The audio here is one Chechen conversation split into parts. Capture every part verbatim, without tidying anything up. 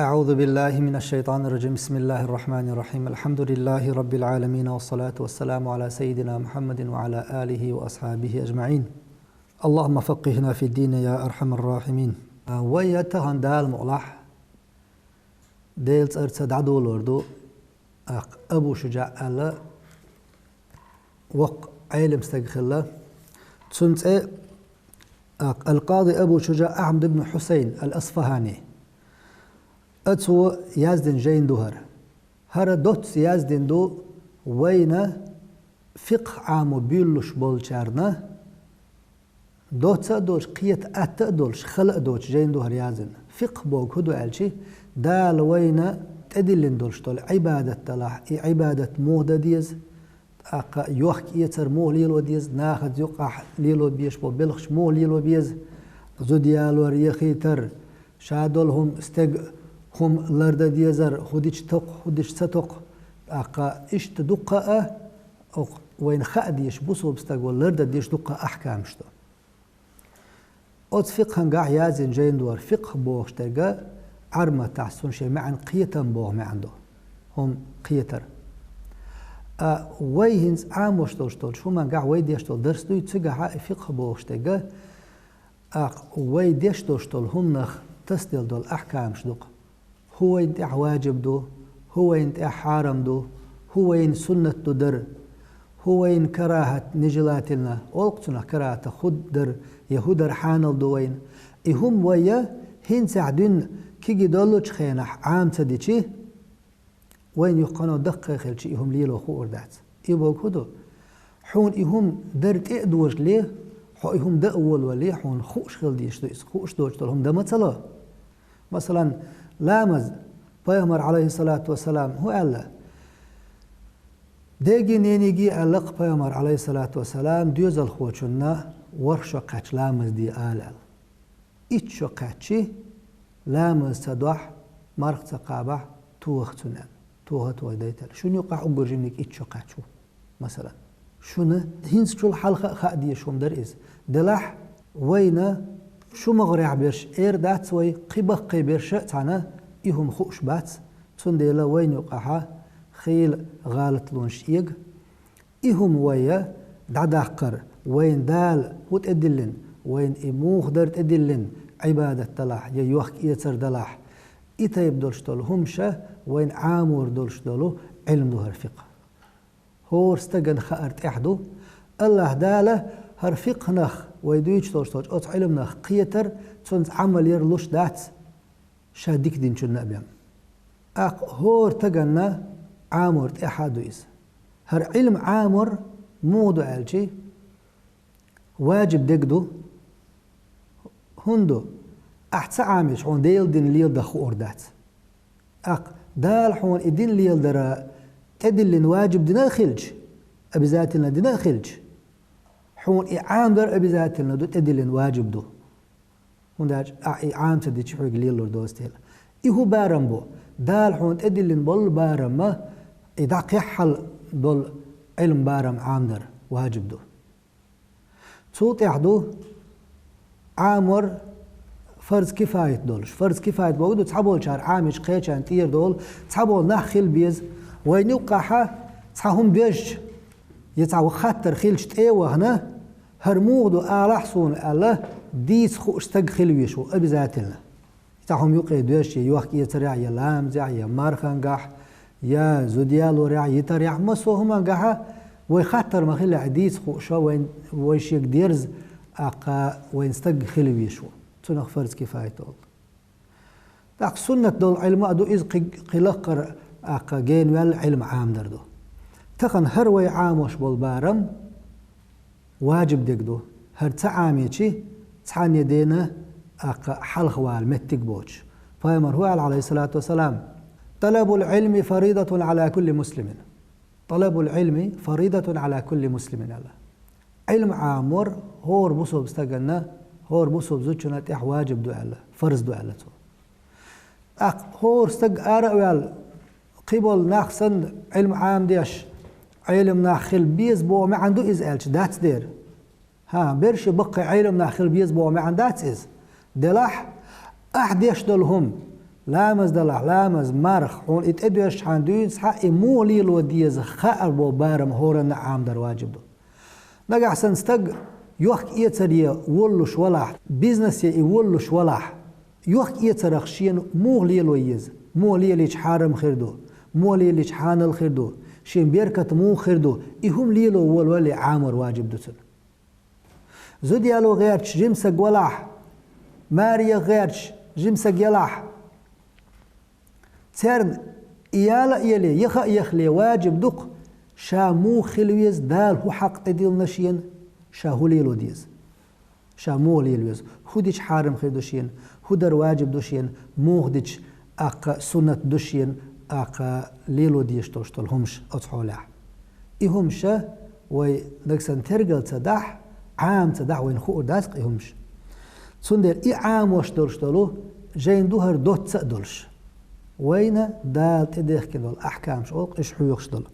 أعوذ بالله من الشيطان الرجيم. بسم الله الرحمن الرحيم. الحمد لله رب العالمين، والصلاة والسلام على سيدنا محمد وعلى آله وأصحابه أجمعين. اللهم فقهنا في الدين يا أرحم الراحمين. Вай тахан Дала мукъалахь Делан цӀарца дӀадолор ду, аккха Абу ШужаӀ аьлла воккха Ӏелам стаг хилла. Цун цӀе, аккха, ал-Къади Абу ШужаӀ Ахьмад ибн Хьусайн ал-АсфахӀани. Цо яздина жайна ду хӀара. ХӀара доцца яздина ду вайна фикъхӀ Ӏамо буьйлалуш болчарна, доцца а долуш, кхета атта а долуш, хала а доцуш жайна ду хӀара яздина. ФикъхӀ бохург хӀун ду аьлча, Дала вайна тӀедиллина долуш долу Ӏибадат далахь, и Ӏибадат муха дан деза, тӀаккха йохка-эцар муха лело деза, нахаца юкъахь лело безаш болу белхаш муха лело беза, зуда ялор, яхийтар, ша долу хӀума, стеган хӀума лардан дезар, хӀун дича токху, хӀун дича ца токху, тӀаккха иштта дуккха а, оха вайна хаа дезаш, бусалба стага лардан дезаш дуккха а ахькамаш ду. Оцу фикъхӀангахь яздина жайна ду хӀара. ФикъхӀ бохуш дерг Ӏарбий маттахь цунна шен маьӀна кхетам боху маьӀна ду. ХӀума кхетар. А вай хӀинца Ӏамош долуш долчу хӀумангахь вай деш долу дарс дуй, цигахь и фикъхӀ бохуш дерг, аккха, вай деш долуш долу хӀуманах тасделла долу ахькамаш ду-кх. ХӀун вайна тӀехь ваджиб ду, хӀун вайна тӀехь хьарам ду, хӀун вайна суннат ду дар, хӀун вайна карахӀат, нежелательно, олу-кх цунах, карахӀатах хӀун дар я хӀун дар хьанал ду вайна. И хӀума вай хӀинцехь дуьйна кегий доллучу хенахь Ӏама ца дичи, вайна юха кхано даккхий хилча, и хӀума лело хуур дац. И бохург хӀун ду? Хьуна и хӀума дар тӀе а дожале, хьо и хӀума дан а волавале, хьуна хууш хила дезаш ду иза, хууш доцуш долу хӀума дан ма ца ло. Масалан, ламаз, пайхамар, Ӏалайхиссалату вассалам, хӀун аьлла? Деге-ненеге аьлла-кх пайхамар, Ӏалайхиссалату вассалам, доьзалхочунна ворхӀ шо кхаьчча ламаз де ала аьлла. Итт шо кхаьччи, ламаз ца дохь, марха ца кхабахь, тоха цунна аьлла. Тоха а тохий дайтар. Шуна юкъахь уггар жиманиг итт шо кхаьчча ву, масалан. Шуна хӀинца чул хьалха а хаа дезаш хӀума дара иза. Делахь вайна шу могӀарехь берш эр дац вай, кхин баккхий берш а цхьана и хӀума хууш бац, цундела вайна юкъахьа хийла гӀалатлонаш эга. И хӀума вай дӀадаккхар, вайна Дала хӀун тӀедиллина, вайна и муха дара тӀедиллина, Ӏибадат далахь я йохка-эцар далахь, и тайпа долуш долу хӀумаша вайна Ӏамор долуш долу Ӏилма ду хӀара фикъхӀ. ХӀора стагана хаар тӀехь ду. АллахӀ Дала хӀара фикъхӀнах, вай дуьйцуш долуш долчу оцу Ӏилманах кхетар, цуьнца Ӏамал яр луш дац, ша дика динчунна а бен. ТӀаккха хӀора стаганна Ӏамор тӀехьа а ду иза. ХӀара Ӏилма Ӏамор муха ду аьлчи, ваджиб дерг ду. ХӀунда ду? Ахь ца Ӏамийча, хьуна Делан дин леладан хуур дац. ТӀаккха Дала хьуна и дин леладара тӀедиллина ваджиб дина а хилча, обязательно дина а хилча, хьуна и Ӏамадар обязательно ду, тӀедиллина ваджиб ду. ХӀунда аьлча ахь и Ӏама ца дичи, хьоьга лелалур доцу дела. И хӀун барам бу? Дала хьуна тӀедиллина болу барамма, и дӀакхеххьал долу Ӏилма барам Ӏамадар ваджиб ду. Цул тӀаьхьа ду Ӏамор фарз кифаят долуш. Фарз кифаят бохург ду, цхьаболчара Ӏамийча кхечарна тӀера долу, цхьаболу нах хила беза. Вайна юккъахьа цхьа хӀума доьжча, я цхьа хаттар хилча тӀе а вахана, хӀара муха ду алахь суна аьлла, дийца хууш стаг хила везаш ву, обязательно. Цхьа хӀума юкъе доьжча, я йохка-эцарехь, я ламазехь, я мархангахь, я зуда ялорехь, йитарехь, массо а хӀумангахьа вай хаттар ма хилла, дийца хууша вайн, вай шега дерза, аккха вайн стаг хила везаш ву. Цунах фарз кифаят олу. ТӀаккха суннат долу Ӏилма а ду, иза кхи-, кхин лаккхара, аккха гена ваьлла Ӏилма Ӏамадар ду. Тахана хӀара вай Ӏамош болу барам ваджиб дерг ду. ХӀара ца Ӏамийчи, цхьанне дена, аккха хьалха вала меттиг боцуш. Пайхамар хӀу аьлла, Ӏалайхиссалату вассалам: «Талабул Ӏилми фаридатун Ӏала кулли муслимин». «Талабул Ӏилми фаридатун Ӏала кулли муслимин», аьлла. Ӏилма Ӏамор хӀора бусалба стаганна, хӀора бусалба зудчунна тӀехь ваджиб ду аьлла, фарз ду аьлла цо. ТӀаккха хӀора стаг ара а ваьлла, кхиболу нах санна Ӏилма Ӏамадеш, Ӏелам нах хила беза боху маьӀна ду иза аьлча, дац дера. ХӀан, берриш баккхий Ӏелам нах хила беза боху маьӀна дац иза. Делахь, ахь деш долу хӀума, Ламаз далахь, ламаз, марха, хьуна и тӀедоьжчхьана дуьйна цхьа, и муха лело деза хаар бола барам хӀоранна а Ӏамадар ваджиб ду. Нагахь санна стаг йохк-эцаре волалуш валахь, бизнесе и волалуш валахь, йохк-эцарах шена муха лело еза, муха лелийча хьарам хир ду, муха лелийча хьанал хир ду, шен беркат муха хир ду, и хӀума лело волавале Ӏамор ваджиб ду цунна. Зуда яло гӀерташ жима саг валахь, маре яха гӀерташ жима саг ялахь, царна и яла а яле, яха а яхале ваджиб ду-кх, ша муха хила веза, Дала хӀун хьакъ тӀедиллина шена, ша хӀун лело деза, ша муха лела веза, хӀун дича хьарам хир ду шена, хӀун дар ваджиб ду шена, муха дича аккха суннат ду шена, аккха лело дезаш долаш дола хӀумаш оцу хьолехь. И хӀумаш вай нагахь санна тергал ца дахь, Ӏама ца дахь, вайна хуур дац-кх и хӀумаш. Цундела и Ӏамош долаш долу жайна ду хӀара доцца а долуш. Вайна Дала тӀедехкина долу ахькамаш олу-кх уьш хьоьхуш долу.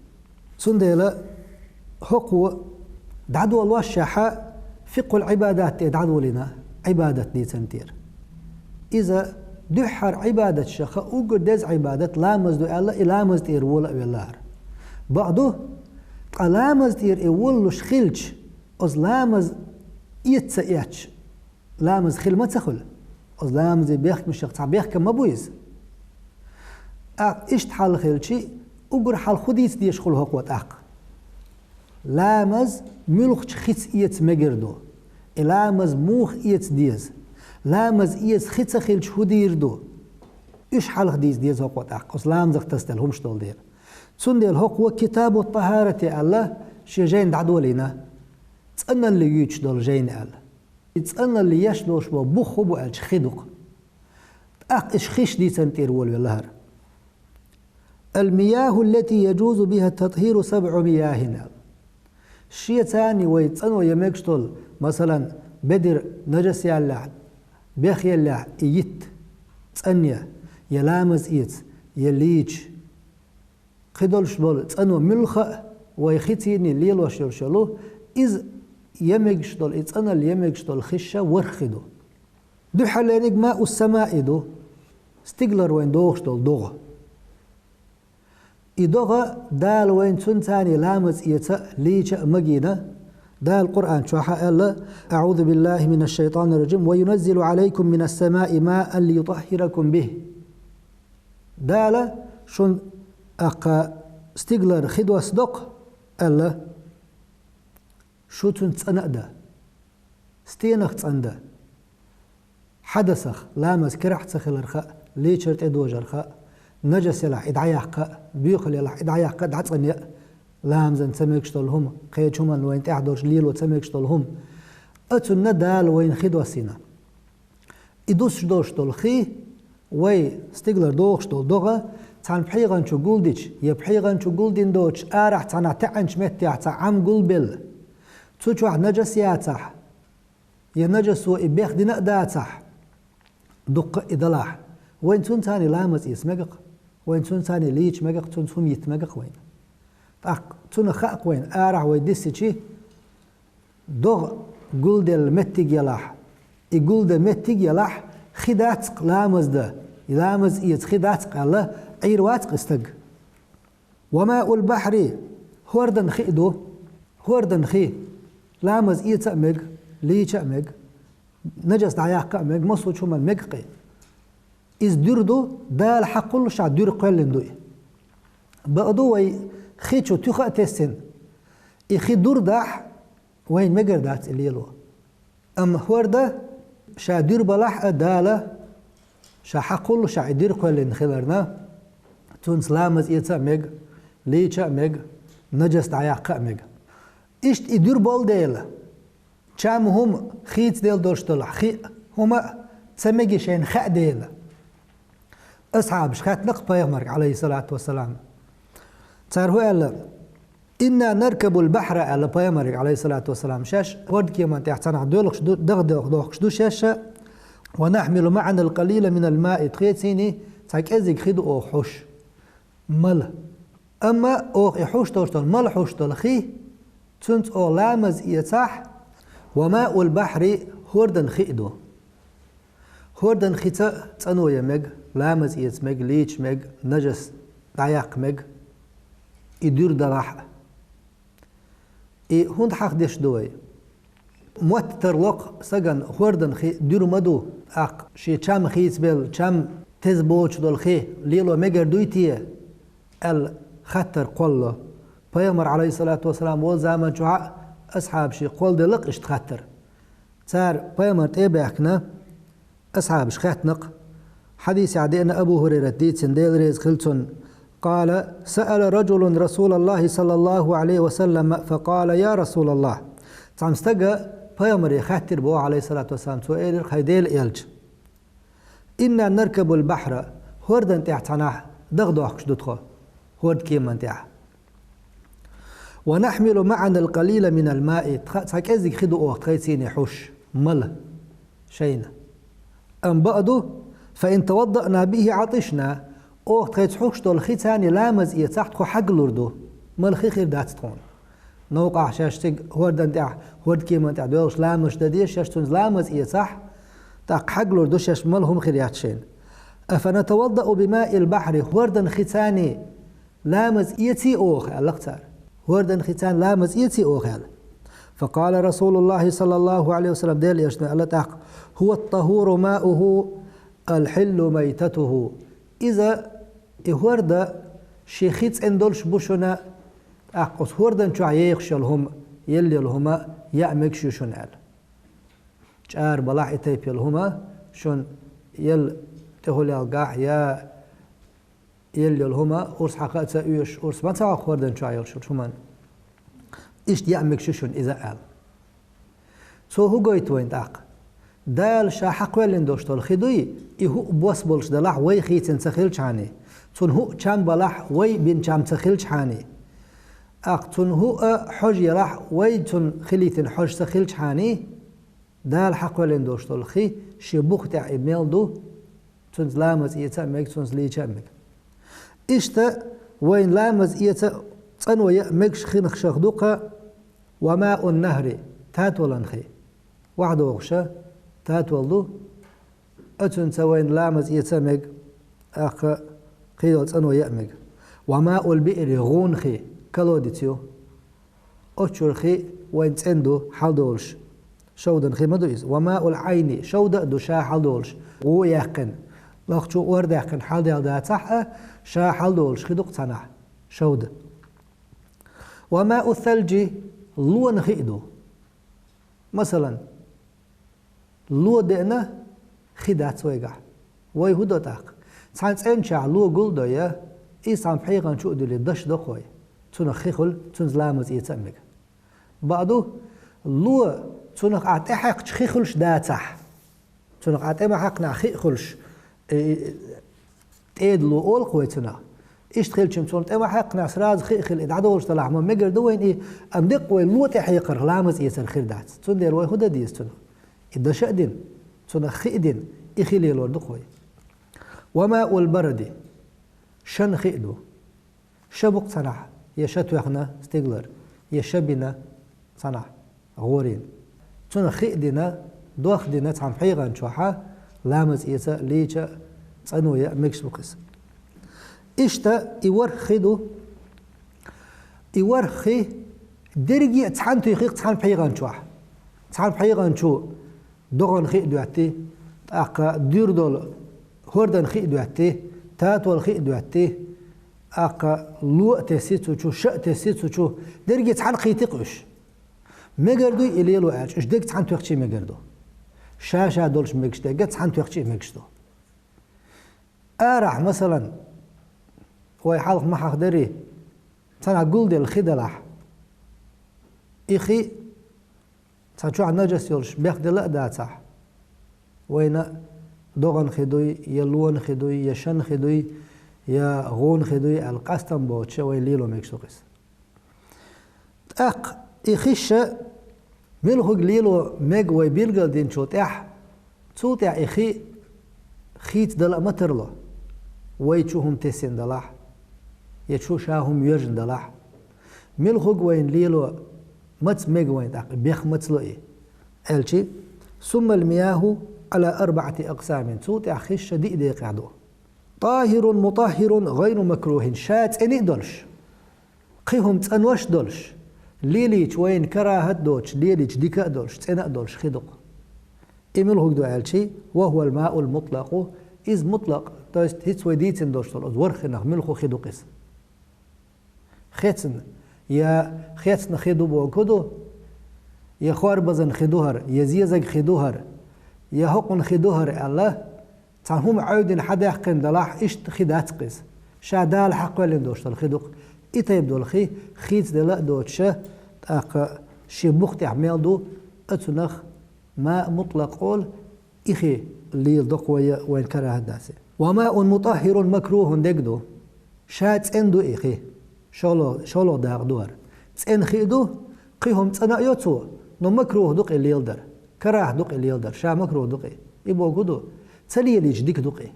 Цундела хӀокхо дӀадолошшехь, фикъхӀул Ӏибадат тӀе дӀадолийна, Ӏибадат дийцан тӀера. Иза дуьххьара Ӏибадаташха уггар деза Ӏибадат ламаз ду аьлла, и ламаз тӀера вола а велла хӀара. Бакъ ду, ткъа ламаз тӀера и волалуш хилча, оцу ламаз эца ца эцча, ламаз хила ма ца хуьлу. Оцу ламазе бехкамашех цхьа бехкам ма бу иза. ТӀаккха иштта хьал хилча, уггар хьалха хӀун дийца дезаш хуьлу хӀокхо тӀаккха? Ламаз муьлххачу хица эца мегар ду? И ламаз муха эца деза? Ламаз эца хи ца хилча хӀун дийр ду? Уьш хьалха дийца деза хӀокхо тӀаккха, оцу ламазах тасаделла хӀумаш долу дела. Цундела хӀокхо Китабу ТӀахьарате аьлла, шен жайна дӀадолийна, цӀаналли юьйцуш долу жайна аьлла. И цӀаналли еш долуш болу бух хӀун бу аьлча, хи ду-кх. ТӀаккха иштта хиш дийцан тӀера волавелла хӀара. المياه التي يجوز بها التطهير سبع مياه аьлла. Шеца а вай цӀано ян мегаш долу, масалан, бедар нажас яллехь, бех еллехь, и йитта цӀанъян, я ламаз эца, я лийча, кхидолуш болу цӀано муьлхха а вай хи цӀийне лелош йолуш йолу, иза ян мегаш долу, и цӀаналла ян мегаш долу хиш ворхӀ хи ду. Дуьххьарлерниг ماء السماء ду, стигалара вайна догӀуш долу догӀа. И догӀа Дала вайна цунца а ламаз эца а, лийча а магийна, Дала Къуръан чохь а аьлла: أعوذ بالله من الشيطان الرجيم وينزل عليكم من السماء ماء ليطهركم به. Дала шуна аккха стигалара хи доссадо-кх аьлла, шу цуьнца цӀана а дан, стенах цӀандан, хьадасах, ламаз кирахь ца хиларх а, лийчар тӀедожарх а, нажас елахь и дӀаяккха а, боьхалла елахь и дӀаяккха а, дӀацӀанъян а, ламазан ца мегаш долу хӀума, кхечу хӀуманна вайна тӀехь долуш лело ца мегаш долу хӀума. Оцунна Дала вайна хи доссийна. И дуссуш долуш долу хи, вай стигалара догӀуш долу догӀа, цхьана пхьегӀан чу гулдича, я пхьегӀан чу гулдина доцуш, арахь цхьана таьӀанчу меттехь цхьа Ӏам гулбелла, цу чохь нажас яцахь, я нажасо и бехдина а дацахь, дуккха а и далахь, вайна цунца а ламаз эца мега-кх, вайна цунца а лийча мега-кх, цунца хӀума йита мега-кх вайна. ТӀаккха цунах хаьа-кх вайна, арахь вай диссичи, догӀа гулделла меттиг елахь, и гулдан меттиг елахь, хи дац-кх ламаз дан, ламаз эца хи дац-кх аьлла, Ӏийр вац-кх и стаг. وماء البحر, хӀордан хи а ду, хӀордан хи, ламаз эца а мега, лийча а мега, нажас дӀаяккха а мега, массо а хӀуманна мега-кх и. Иза дуьра ду, Дала хьакхоллушехь дуьра кхоьллина ду и. Бакъду вай хи чу туьха а тесна, и хи дуьра дахь, вайна мегар дац и лело. Амма хӀорда ша дуьра балахь а Дала, ша хьакхоллушехь и дуьра кхоьллина хиларна, цунца ламаз эца а мега, лийча а мега, нажас дӀаяккха а мега. Иштта и дуьра болу дела, чам хӀума хийцаделла долуш долахь, хи а, хӀума а ца меги шайна хаьа дела. Асхьабаш хаьттина-кх пайхамарга, Ӏалайхиссалату вассалам. Цара хӀун аьлла? إنا نركب البحر аьлла пайхамарга, Ӏалайхиссалату вассалам. Шаьш хӀордкеман тӀехь цхьанхьа доьлхуш ду, дагӀа дохкуш ду шаьш, ونحمل معنا القليل من الماء, тхецийний цхьа кӀеззиг хи ду оха хьуш. Мала. Амма оха и хьуш долуш долу, мала хьуш долу хи, цунца оха ламаз эцахь, وماء البحر, хӀордан хи а ду. ХӀордан хица цӀано я мег, ламаз эца мег, лийча мег, нажас дӀаяккха мег, и дуьр далахь а. И хӀунда хьахдеш ду вай? Мотт тарлокх саган хӀордан хи дуьр ма ду, тӀаккха шен чам хийцабелла, чам теза боцуш долу хи лело мегар дуй те? Аьлла хаттар кхоллало. Пайхамар, Ӏалайхиссалату вассалам, волу заман чохь а асхьабашка кхолладелла-кх иштта хаттар. Цара пайхамар тӀе а баьхкина, асхьабаша хаьттина-кх. Хьадисехь деана Абу ХӀурайрата дийцина, Дела реза хила цунна: «قال: سأل رجل رسول الله صلى الله عليه وسلم فقال: يا رسول الله». Цхьана стага пайхамаре хаьттира боху, Ӏалайхиссалату вассалам, цо элира: «ХӀай Делан элча, إنا نركب البحر, хӀордан тӀехь цхьанхьа даха дохкуш ду тхо, хӀордан кеман тӀехь. ونحمل معنا القليل من الماء, тха цхьа кӀеззиг хи ду оха тхайцане хьуш, мала, шайна. أما بعد, فإن توضأنا به عطشنا, оха тхайца хьуш долу хи царна ламаз эцахь, тхо хьаглур ду, мала хи хир дац тхуна». Новкъахь шаьш цига хӀордан тӀехь, хӀордан кеман тӀехь доьлхуш ламаз дан деза, шаьш цуьнца ламаз эцахь, тӀаккха хьаглур ду, шаьш мала хӀума хир яц шайна. «أفنتوضأ بماء البحر, хӀордан хи царна ламаз эций оха?» – аьлла-кх цара. «ХӀордан хи царна ламаз эций оха?» – аьлла. فقال رسول الله صلى الله عليه وسلم, Делан элчано аьлла тӀаккха: «هو الطهور ماؤه الحل ميتته». Иза, и хӀорда, шен хи цӀена долуш бу шуна, тӀаккха оцу хӀордан чохь ехаш йолу хӀума, елла йолу хӀума яа мегаш ю шуна аьлла. ЧӀара балахь, и тайпа йолу хӀума шуна, елла тӀехула ялгахь я елла йолу хӀума, урс хьакха а ца оьшуш, урс ма ца хьокху хӀордан чохь йолуш йолчу хӀуманна. Иштта яа мегаш ю шуна иза аьлла. Цо хӀун гойту вайна тӀаккха? Дала Ша хьакхоьллина долуш долу хи дуй, и хӀуъа бос болуш далахь, вай хийцина ца хилчхьана, цунна хӀуъа чам балахь, вай бина чам ца хилчхьана, тӀаккха цунна хӀуъа хьожа елахь, вай цунна хилийтина хьожа ца хилчхьана, Дала хьакхоьллина долуш долу хи, шен бух тӀехь и мел ду, цуьнца ламаз эца а мега, цуьнца лийча а мега. Иштта вайна ламаз эца а, цӀано яа а мегаш хинарш ду-кх: «وماء النهر», татолан хи. ВахьадогӀуша татол ду, оцуьнца вайна ламаз эца а мега, тӀаккха кхин йолу цӀано яа а мега. «وماء البئر», гӀун хи, колодец ю. Оцу чуьра хи вайна цӀена ду хьаладолуш. Шовдан хи ма ду иза. «وماء العين», шовда а ду ша хьаладолуш. ГӀо яьккхина, лахчу ор даьккхина хьаладаьлла дацахь а, ша хьаладолуш хи ду-кх цхьанхьа, шовда. «وماء الثلج», лона хи а ду. Масалан, ло деана, хи дац вайгахь. Вай хӀун до тӀаккха? Цхьана цӀеначохь ло гулдой, иза цхьана пхьегӀан чу а дуьллий, даш до-кх вай. Цунах хи хуьлу, цуьнца ламаз эца а мега. Бакъ ду, ло, цунах ахь тӀе хьаькхча хи хуьлуш дацахь, цунах ахь тӀе ма хьаькхнехь хи а хуьлуш, э, тӀеда ло олу-кх вай цунах. Иштта хилча, цунах тӀе ма хьаькхнехь, сразу хи а хилла, и дӀадолуш далахь ма мегар ду вайна и, амма деккъа вай ло тӀе хьекхарх ламаз эцар хир дац. Цундела вай хӀун дан деза цунах? И даша а дина, цунах хи а дина, и хи лелор ду-кх вай. «وماء البرد», шан хи а ду. Ша бу-кх цхьанхьа, я ша тоьхна стигалара, я ша бина цхьанхьа гӀорийна. Цунах хи а дина, дох а дина цхьана пхьегӀан чохь, ламаз эца а, лийча а, цӀано яа а мегаш ду-кх иза. Иштта и ворхӀ хи ду. И ворхӀ хи дерриге а цхьаьна туьйхи-кх цхьана пхьегӀан чохь. Цхьана пхьегӀан чу догӀан хи а доьттий, тӀаккха дуьра долу хӀордан хи а доьттий, татол хи а доьттий, тӀаккха ло а тесси цу чу, ша а тесси цу чу, дерриге цхьаьна кхийти-кх уьш. Мегар дуй и лело аьлча, уьш дерриг цхьаьна тоьхча а мегар ду. Ша-ша долуш мегаш дерг а цхьаьна тоьхча а мегаш ду. Арахь, масалан, вай хьалха ма хьахдарий, цхьанхьа гулделла хи далахь, и хи цхьа чохь нажас йолуш бехделла а дацахь, вайна догӀан хи дуй, я лона хи дуй, я шан хи дуй, я гӀун хи дуй аьлла, къастам боцуша вай лело мегаш ду-кх иза. ТӀаккха и хи ша муьлхарг лело мега вай билгалдинчул тӀаьхьа, цул тӀаьхьа и хи хийцадала а ма тарло, вай чу хӀума тесина далахь, я чу ша хӀума йоьжна далахь. Муьлхарг вайна лело маца мега вайна тӀаккха, беха маца ло и? Аьлча, «ثم المياه على أربعة أقسام. Цул тӀехьа хиш ша диъ декъехь ду. طاهر مطهر غير مكروه. Ша цӀена а долуш, кхин хӀума цӀанвеш а долуш, лелийча вайна карахӀат а доцуш, лелийча дика а долуш, цӀена а долуш хи ду-кх. И мила хӀума ду аьлча, وهو الماء المطلق, иза мутлакъ, то есть хӀинца вай дийцина долуш долу, оцу ворхӀанах муьлхха хи ду-кх иза. Хецна, я хецна хи ду бохург хӀун ду, я хорбазан хи ду хӀара, я зезаг хи ду хӀара, я хӀокхун хи ду хӀара аьлла, цхьа хӀума Ӏевдина хьадаьккхина делахь, иштта хи дац-кх иза. Ша Дала хьакхоьллина долуш долу хи ду-кх. И тайпа долу хи хийцаделла а доцуша, тӀаккха шен бух тӀехь мел ду, оцунах маа мутлакъ олу, и хи леладо-кх вай, вайна карахӀат дац и. وماء مطهر مكروه дерг ду. Ша цӀена ду и хи. ШолгӀа, шолгӀа дакъа ду хӀара. ЦӀена хи а ду, кхин хӀума цӀана а йо цо, но макрухӀ ду-кх и леладар. КарахӀат ду-кх и леладар, ша макрухӀ ду-кх и. И бохург хӀун ду? Ца лелийча дика ду-кх и.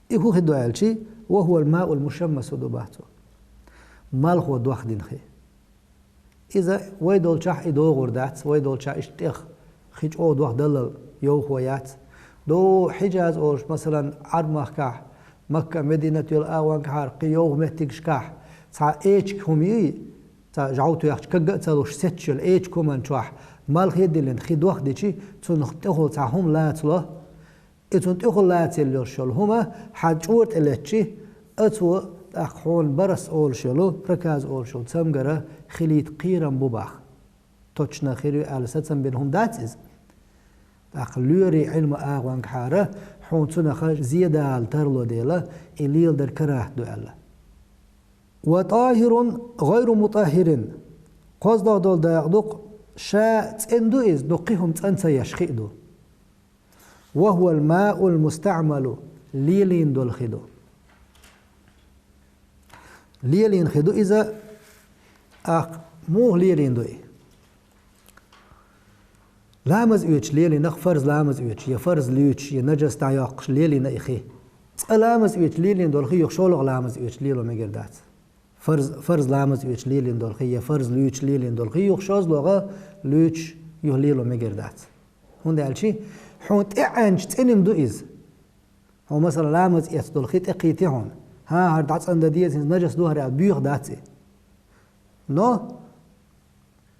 И хӀун хи ду аьлча, وهو الماء المشمس ду боху цо. Малхо дохдина хи. Иза вай долчохь и догӀур дац, вай долчохь иштта тӀех хи чӀогӀа дохдаллал йовхо яц. Ду Хьиджаз олуш, масалан, Ӏарб-махкахь, Макка, Мединат йолу агӀонгахьара кхин йовха меттигашкахь, цхьа эчиг хӀума юй, цхьа жӀов тоьхча кагга а ца луш сетташ йолу эчиг хӀуманна чохь малхе а диллина хи дохдичи, цунах тӀехула цхьа хӀума лацало, и цунна тӀехула лацийла йолуш йолу хӀума хьан чӀора тӀе летчи, оцо тӀаккха хьуна барас олуш йолу, проказа олуш йолу цамгар хилийта кхерам бу боху. Точно хир ю аьлла сацам бина хӀума дац иза. ТӀаккха лоьрийн Ӏилман агӀонгахьара хьуна цунах зен дала тарло дела, и леладар карахӀат ду аьлла. وطاهر غير مطهر. КхозлагӀа долу дакъа ду-кх, ша цӀена ду иза, но кхин хӀума цӀан ца еш хи а ду. وهو الماء المستعمل, лелийна долу хи ду. Лелийна хи ду иза, тӀаккха муха лелийна ду и? Ламаз оьцуш лелийна-кх, фарз ламаз оьцуш, я фарз луьйчуш, я нажас дӀайоккхуш лелийна и хи. Цкъа ламаз оьцуш лелийна долу хи юха шолгӀа ламаз оьцуш лело мегар дац. Фарз, фарз ламаз оьцуш лелийна долу хи, я фарз луьйчуш лелийна долу хи юха шозлагӀа луьйчуш юха лело мегар дац. ХӀунда аьлча хьуна тӀеӀаьнча цӀена-м ду иза. Хьо, масала, ламаз эцна долу хи тӀекхийти хьуна. ХӀан, хӀара дӀацӀандан деза, хӀинца нажас ду хӀара аьлла, боьха дац и. Но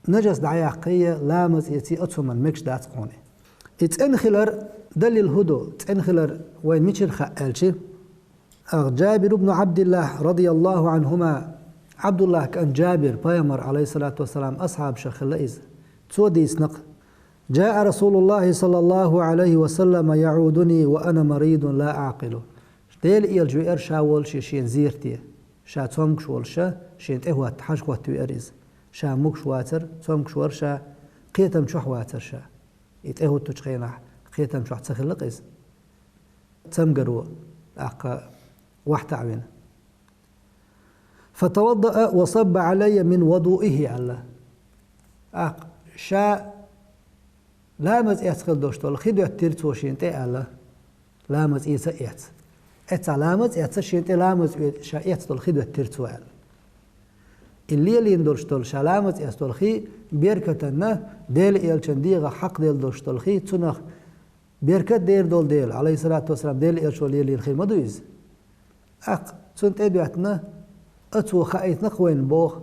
нажас дӀаяккхий, ламаз эций, оцу хӀуманна мегаш дац хьуна. И цӀена хилар далил хӀун ду? ЦӀена хилар вайн мичара хаьа аьлча, ах, Джабир ибн Абдиллах, радияллаху анхума, Абдуллах кӀант Джабир, пайхамар, алейхиссалату вассалам, асхьабашах хилла иза. Цо дийцина-кх: جاء رسول الله صلى الله عليه وسلم يعودني وأنا مريض لا أعقل. Делан элча веара ша волуш шена зерате. Ша цомгуш волуш, шена тӀе хӀотта, хьажа хӀотта веара иза. Ша могуш вацара, цомгуш вара ша, кхетам чохь вацара ша. И тӀе хӀуттучу хенахь кхетам чохь ца хилла-кх иза. Цамгаро тӀаккха вахьта а вина. فتوضأ وصب علي من وضوئه аьлла. ТӀаккха ша ламаз эцна хила долуш долу хи доьттира цо шена тӀе аьлла. Ламаз эца а эцна. Эццахь ламаз а эцна, шена тӀе ламаз оь-, ша эцна долу хи доьттира цо аьлла. И лелийна долуш долу ша ламаз эцна долу хи беркатанна, Делан элчан дегӀах хьакхаделла долуш долу хи, цунах беркат дер долу дела, алейхиссалату вассалам, Делан элчо лелийна хи ма ду иза. ТӀаккха цунна тӀе а доьттина, оцо хаийтина-кх вайна боху,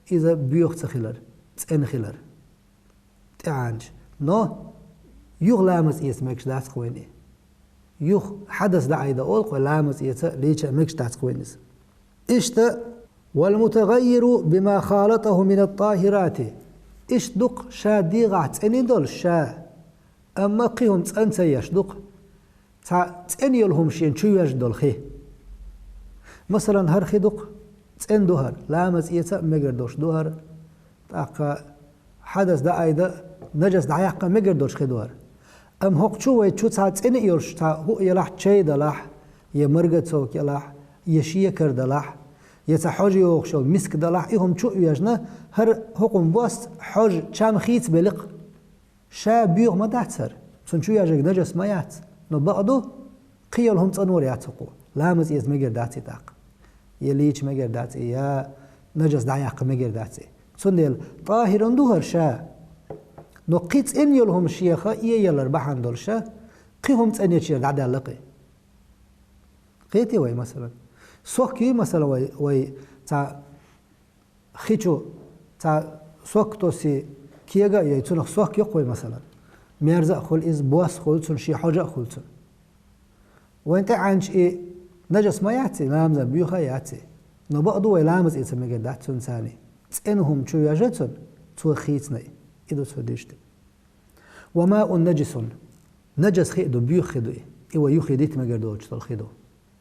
иза боьха ца хилар, цӀена хилар. ТӀеӀаьнча. Но юха ламаз эца мегаш дац-кх вайна и. Юха хьадас дӀаайда олу-кх вай, ламаз эца а, лийча а мегаш дац-кх вайна иза. Иштта, والمتغير بما خالطه من الطاهرات. Иштта ду-кх ша дегӀахь цӀена долуш ша, амма кхин хӀума цӀан ца еш ду-кх. Цхьа цӀена йолу хӀума шена чу йоьжна долу хи. Масалан, хӀара хи ду-кх, цӀена ду хӀара, ламаз эца а мегар долуш ду хӀара, тӀаккха хьадас дӀаайда а, нажас дӀаяккха а мегар долуш хи ду хӀара. Амма хӀокху чу вай чу цхьа цӀена а йолуш, цхьа хӀуъа ялахь, чай далахь, я маргацовка ялахь, я шекар далахь, я цхьа хьожа йогӀуш йолу миск далахь, и хӀума чу а йоьжна, хӀара хӀокхунна бос хьожа чам хийцабелли-кх. Ша боьха ма дац хӀара, цунна чу йоьжнарг нажас ма яц, но бакъ ду, кхин йолу хӀума цӀанор яц хӀокхо, ламаз эца мегар дац и тӀаккха. Я лийча мегар дац и, я нажас дӀаяккха мегар дац и. Цундела тӀахӀирун ду хӀара ша, Но кхин цӀена йолу хӀума шеха э ялар бахьана долуш, кхин хӀума цӀанъечуьра дӀадаьлла кхин. Кхетий вай, масалан? Сок юй, масалан, вай, вай цхьа хи чу цхьа сок тосий кега а йой, цунах сок йоккху вай, масалан. Мерза а хуьлу иза, бос а хуьлу цунна, шен хьожа а хуьлу цунна. Вайн тӀе Ӏанча и нажас ма яц и, ламазан боьха а яц и. Но бакъ ду вай ламаз эца мегар дац цунна царний. ЦӀена хӀума чу йожа цунна, цо хийцина и. И ду цо дийшти. Ва маун наджисун. Нажас хи а ду, боьха хи ду и. И вай юххе дита мегар доцуш долу хи ду.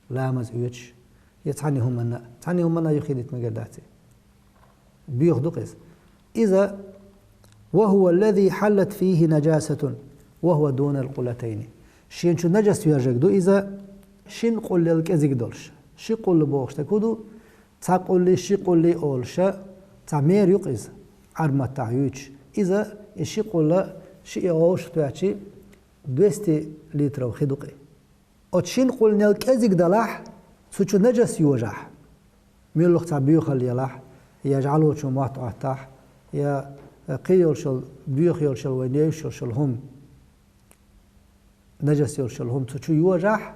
Ламаз оьцуш, я цхьанна хӀуманна, цхьанна хӀуманна юххе дита мегар дац и. Боьха ду-кх иза. Иза, ва хӀува аллази хьаллат фийхи наджасатун, ва хӀува дунал къуллатайни. Шена чу нажас йожаг ду иза, шина къуллел кӀезиг долуш. Ши къулла бохуш стаг хӀун ду? Цхьа къуллий, ши къуллий олуша, цхьа мера ю-кх иза, Ӏарбий маттахь юьйцуш. Иза, и ши къулла, шиъ вовшах тоьччи, двести литров хи ду-кх и. Оцу шина къуллинел кӀезиг далахь, цу чу нажас йожахь, муьлхха цхьа боьхалла ялахь, я жӀалочо мотт Ӏоттахь, я кхин йолуш йолу, боьха йолуш йолу вай евзаш йолуш йолу хӀума, нажас йолуш йолу хӀума цу чу йожахь,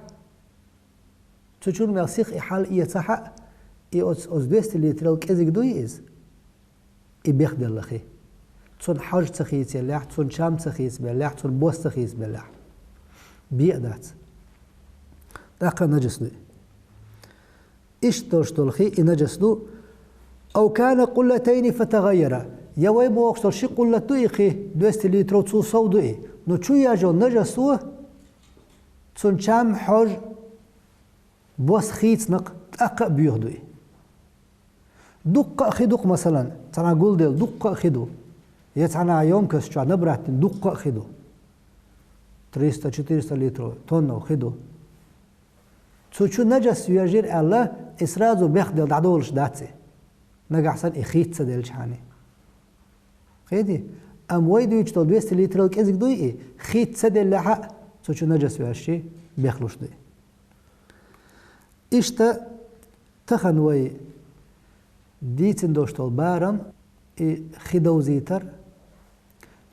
цу чуьра мел сиха и хьал эцахь а, и оцу, оцу двести литрал кӀезиг дуй иза? И бехделла хи. Цунна хьожа ца хийцаеллехь, цунна чам ца хийцабеллехь, цунна бос ца хийцабеллехь, бен а дац. ТӀаккха а нажас ду и. Иштта долуш долу хи и нажас ду. Ау кана къуллатайни фатагӀаййара. Я вай бохуш долу ши къуллат ду и хи, двести литров, цул сов ду и. Но чу йожа йолу нажасо, цунна чам, хьожа, бос хийцина-кх, тӀаккха а боьха ду и. Дуккха а хи ду-кх, масалан, цхьана гулделла дуккха а хи ду. Я цхьана ёмкость чохь набрать дина дуккха а хи ду. Триста, четыреста литров, тоннов хи ду. Цу чу нажас йожийра аьлла, и сразу бехделла дӀадолуш дац и. Нагахь санна и хийца ца делчхьана. Кхетий? Амма вай дуьйцуш долу двести литрал кӀезиг дуй и, хийца ца деллехь а, цу чу нажас йожий, бехлуш ду и. Иштта тахана вай дийцина долуш долу барам, и хи довзийтар,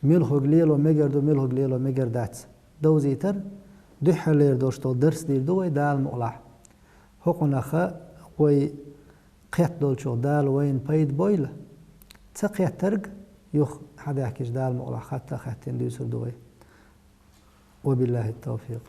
муьлхарг лело мегар ду, муьлхарг лело мегар дац, довзийтар, дуьххьарлера долуш долу дарс дийр ду вай, Дала мукъалахь. ХӀокхунах вай кхетта долчух Дала вайна пайда бойла. Ца кхеттарг юха хьадаьхкича, Дала мукъалахь, хатта а хаьттина дуьйцур ду вай. Ва биллахи ттавфикъ.